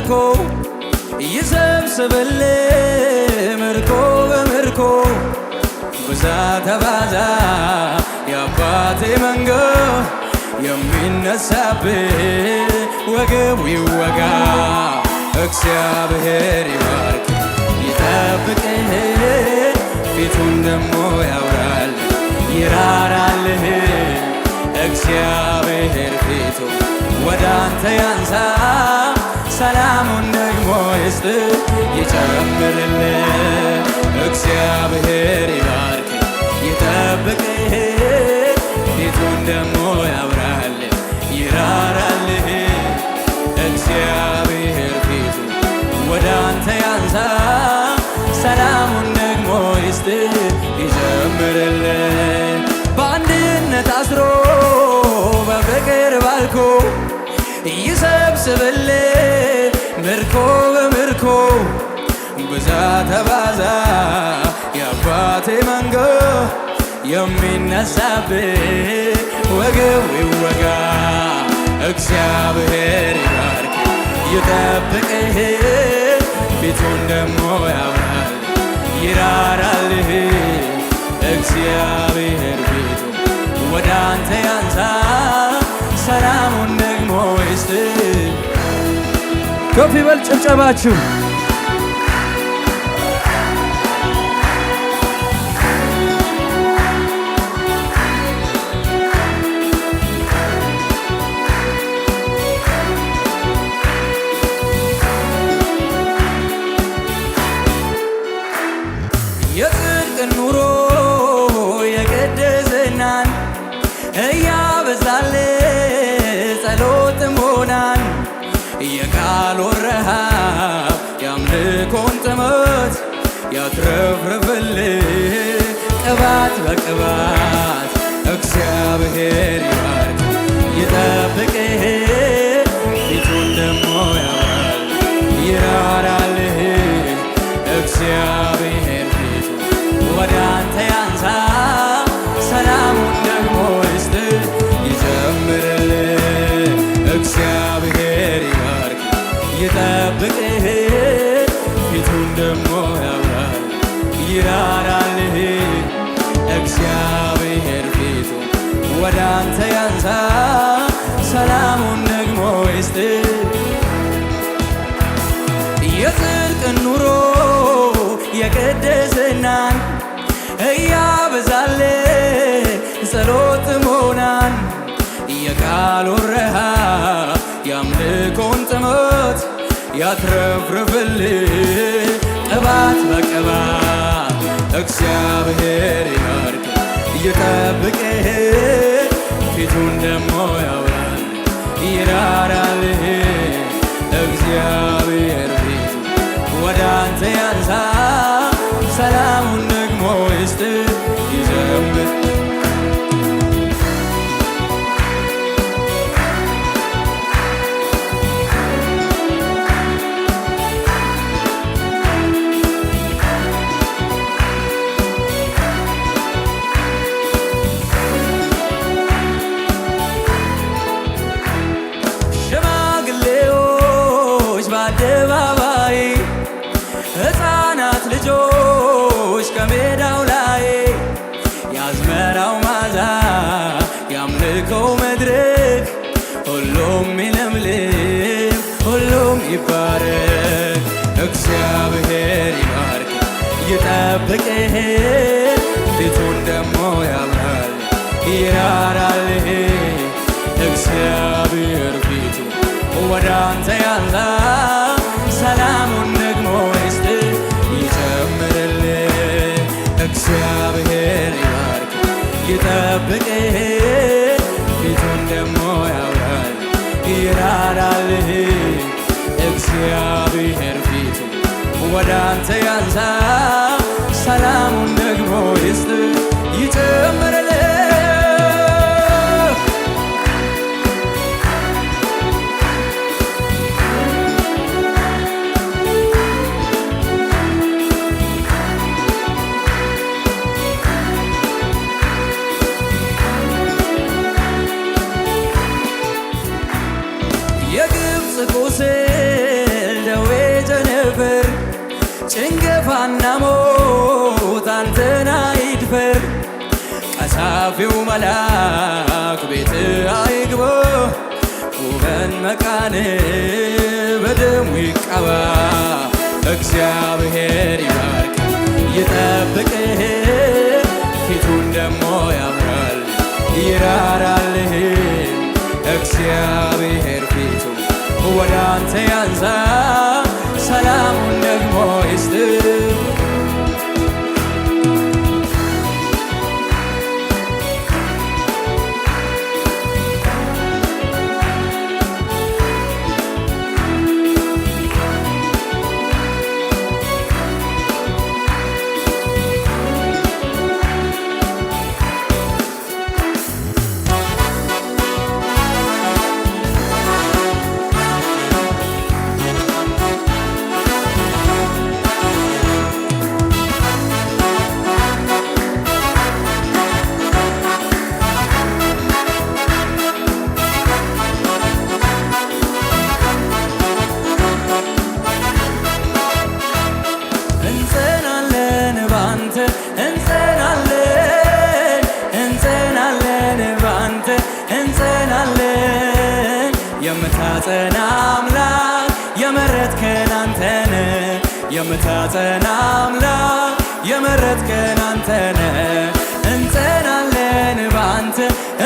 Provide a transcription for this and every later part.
ባርኮ ይሰብስብልህ ምርኮ በምርኮ ብዛ ተባዛ የአባቴ መንጋ የሚነሳብህ ወገቡ ይወጋ። እግዚአብሔር ይባርክ ይጠብቅህ፣ ፊቱን ደሞ ያብራል ይራራልህ። እግዚአብሔር ፊቱ ወደ አንተ ያንሳ፣ ሰላሙን ደግሞ ይስጥ ይጨምርልህ። እግዚአብሔር ይባርክ ይጠብቅህ፣ ፊቱን ደግሞ ያብራል ይራራልህ። እግዚአብሔር ፊቱ ወደ አንተ ያንሳ፣ ሰላሙን ደግሞ ይስጥ ይጨምርልህ። በአንድነት አስሮ በፍቅር ባርኮ ይሰብስብልህ ምርኮ በምርኮ ብዛ ተባዛ የአባቴ መንጋ የሚነሳብህ ወገቡ ይወጋ። እግዚአብሔር ይባርክ ይጠብቅህ፣ ፊቱን ደሞ ያብራል ይራራልህ። እግዚአብሔር ፊቱ ወደ አንተ ያንሳ፣ ሰላሙን ደግሞ ይስጥ። ከፍ ይበል ጭብጨባችሁ። የጽድቅን ኑሮ የቅድስናን እያበዛል ጸሎት ሞናን የቃሉን ረሃብ የአምልኮን ጥመት ያትረፍርፍልህ ቅባት በቅባት። እግዚአብሔር ይባርክ ይጠብቅህ፣ ፊቱን ደሞ ያብራል ይራራልህ። እግዚአብሔር ፊቱ ወደ አንተ ያንሳ፣ ሰላሙን ደግሞ ይስጥ ይጨምርልህ። እግዚአብሔር ይባርክ ይጠብቅህ፣ ፊቱን ደግሞ ያብራል ይራራልህ። እግዚአብሔር ፊቱ ወደ አንተ ያንሳ፣ ሰላሙን ደግሞ ይስጥ። የጽድቅን ኑሮ የቅድስናን እያበዛል ጸሎት ሞናን የቃሉን ረሃብ የአምልኮን ጥመት ያትረፍርፍልህ ቅባት በቅባት። እግዚአብሔር ይባርክ ይጠብቅህ፣ ፊቱን ደሞ ያብራል ይራራልህ። እግዚአብሔር ፊቱ ወደ አንተ ያንሳ፣ ሰላሙን ደግሞ ይስጥ ይዘምር። ሽማግሌዎች በአደባባይ፣ ሕፃናት ልጆች ከሜዳው ላይ፣ የአዝመራው ማዛ የአምልኮው መድረክ፣ ሁሉም ይለምልም ሁሉም ይባረክ። እግዚአብሔር ይባርክ ይጠብቅህ፣ ፊቱን ደሞ ያብራል ይራራልህ። እግዚአብሔር ፊቱ ወደ አንተ ያንሳ፣ ሰላሙን ደግሞ ይስጥ ይጨምርልህ። እግዚአብሔር ይባርክ ይጠብቅህ፣ ፊቱን ደግሞ ያብራል ይራራልህ። እግዚአብሔር ፊቱ ወደ አንተ ያንሳ፣ ሰላሙን ደግሞ ይስጥ ይጨምርልህ። የግብፅ ቁስል አይድፈር፣ ቀሳፊው መልአክ ቤት አይግባ፣ ውበን መቃን በደሙ ይቀባ። እግዚአብሔር ይባርክ ይጠብቅህ፣ ፊቱን ደሞ ያብራል ይራራልህ። እግዚአብሔር ፊቱ ወደ አንተ ያንሳ፣ ሰላሙን ደግሞ ይስጥህ። እንጸናለን ባንተ፣ እንጸናለን፣ እንጸናለን ባንተ፣ እንጸናለን። የምታጸና አምላክ የመረጥከን አንተነ፣ የምታጸና አምላክ የመረጥከን አንተነ። እንጸናለን ባንተ፣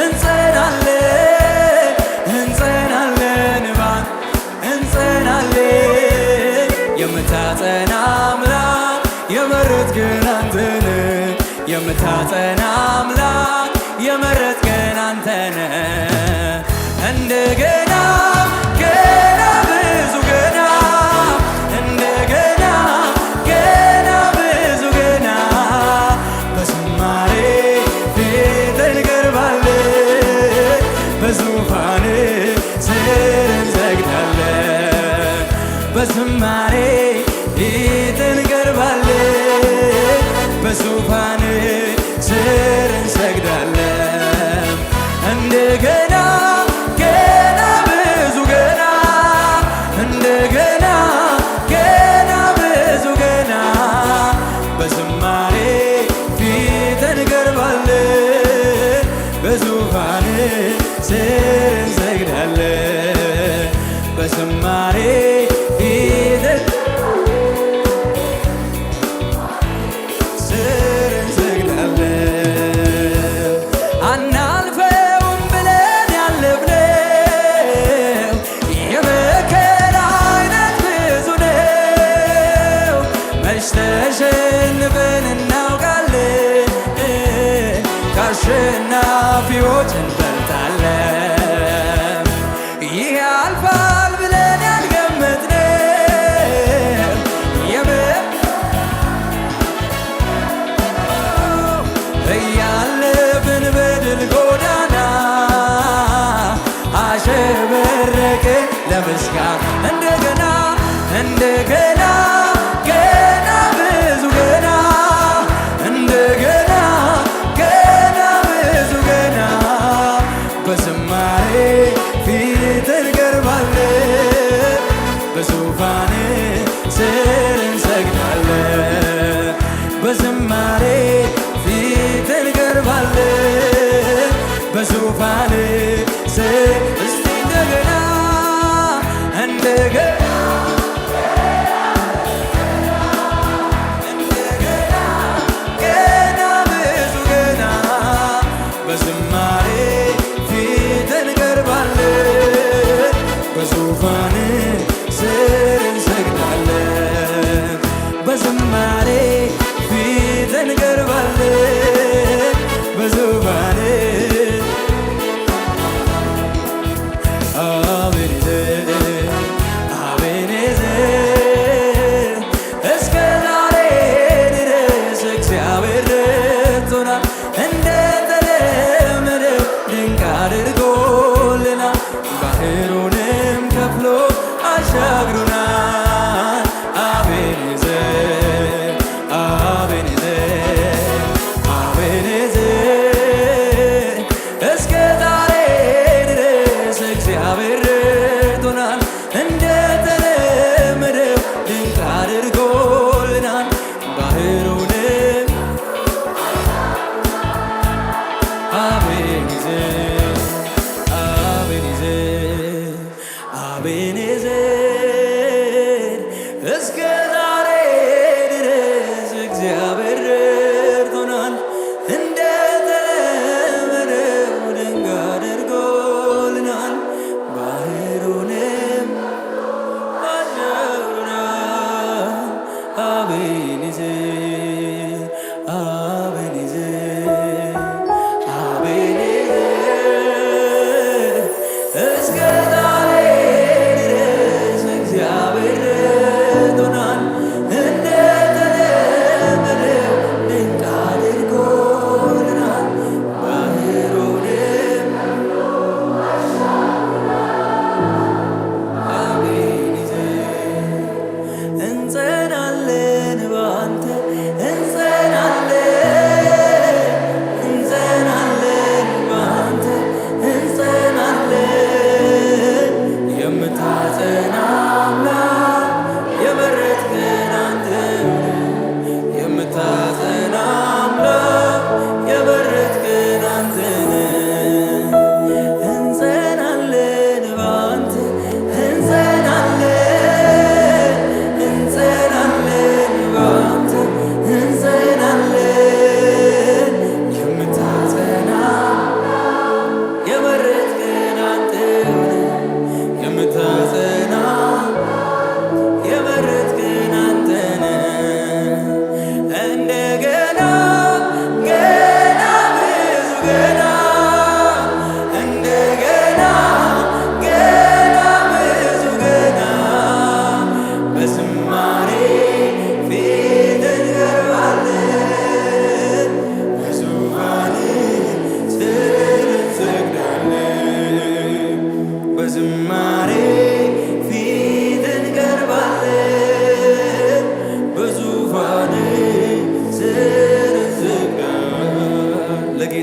እንጸናለን፣ እንጸናለን ባንተ፣ እንጸናለን። የምታጸና አምላክ የመረጥከን አንተነ፣ የምታጸና አምላክ የመረጥከን አንተነ። እንደገና ገና ብዙ ገና፣ እንደገና ገና ብዙ ገና፣ በዝማሬ ፊት እንቀርባለን፣ በዙፋን ስር እንሰግዳለን። በዝማሬ ፊት እንቀርባለን፣ በዙፋን ስር እንሰግዳለን። እንደገና ገና ብዙ ገና፣ እንደገና ገና ብዙ ገና፣ በዝማሬ ፊት እንቀርባለን፣ በዙፋን ስር እንሰግዳለን። በዝማሬ ፊት ስር እንሰግዳለን። አናልፈውም ብለን ያለፍነው የመከራ አይነት ብዙ ነው። መች ተሸንፈን እናውቃለን? ከአሸናፊዎች እንበልጣለን። ይህ ያልፋል ብለን ያልገመትነው እያለፍን በድል ጎዳና አሸበረቅን ለምስጋና። እንደገና፣ እንደገና ገና ብዙ ገና፣ እንደገና ገና ብዙ ገና፣ በዝማሬ ፊት እንቀርባለን፣ በዙፋን ስር እንሰግዳለን። በዝማሬ ፊት እንቀርባለን፣ በዙፋን ስር። እስቲ እንደገና፣ እንደገና፣ እንደገና ገና ብዙ ገና፣ በዝማሬ ፊት እንቀርባለን፣ በዙፋን ስር እንሰግዳለን። በዝማሬ ፊት እንቀርባለን፣ በዙፋን። አቤኔዘር፣ አቤኔዘር፣ እስከ ዛሬ ድረስ እግዚአብሔር ረድቶናል፣ እንደተለመደው ድንቅ አድርጎልናል፣ ባህሩንም ከፍሎ አሻግሮናል። አቤኔዘር፣ አቤኔዘር፣ አቤኔዘር፣ እስከ ዛሬ ድረስ እግዚአብሔር ረድቶናል፣ እንደተለመደው ድንቅ አድርጎልናል፣ ባህሩንም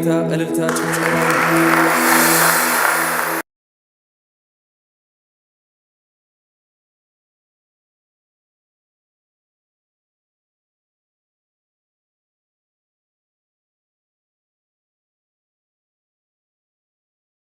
ለጌታ እልልታ ጭብጨባ።